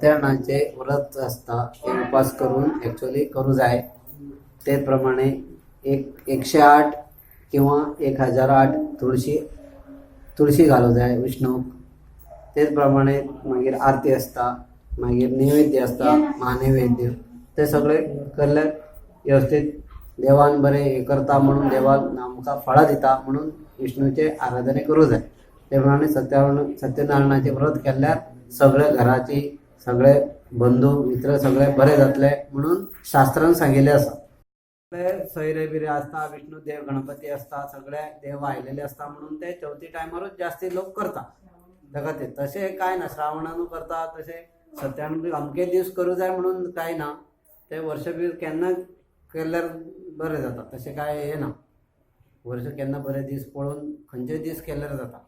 सत्यनारायणाचे व्रत आसता, ते उपास करून एक्चुअली करूं जाय. ते प्रमाणे एक 108 किंवा 1008 तुळशी तुळशी घालूं जाय विष्णूक. तेच प्रमाणे मागीर आरती आसता, मागीर नैवेद्य आसता, महानैवेद्य. ते सगळे केल्ल्यार व्यवस्थीत देवान बरें हें करता म्हणून, देवान आमकां फळां दिता म्हणून विष्णूचे आराधने करूं जाय. ते प्रमाणे सत्यनारायणाचें व्रत केल्यार सगळे घराची, सगळे बंधू मित्र सगळे बरे जातले म्हणून शास्त्रान सांगिल्लें आसा. सगळे सोयरे बिरे आसता, विष्णू देव, गणपती आसता, सगळे देव आयलेले आसता म्हणून ते चवथी टायमारूच जास्ती लोक करता. त्या खातीर तशें कांय ना, श्रावणानू करता तशें सत्यान अमके दीस करूं जाय म्हणून कांय ना. ते वर्सभर केन्ना केल्यार बरें जाता, तशें कांय हें ना. वर्स केन्ना बरे दीस पळोवन खंयचे दीस केल्यार जाता.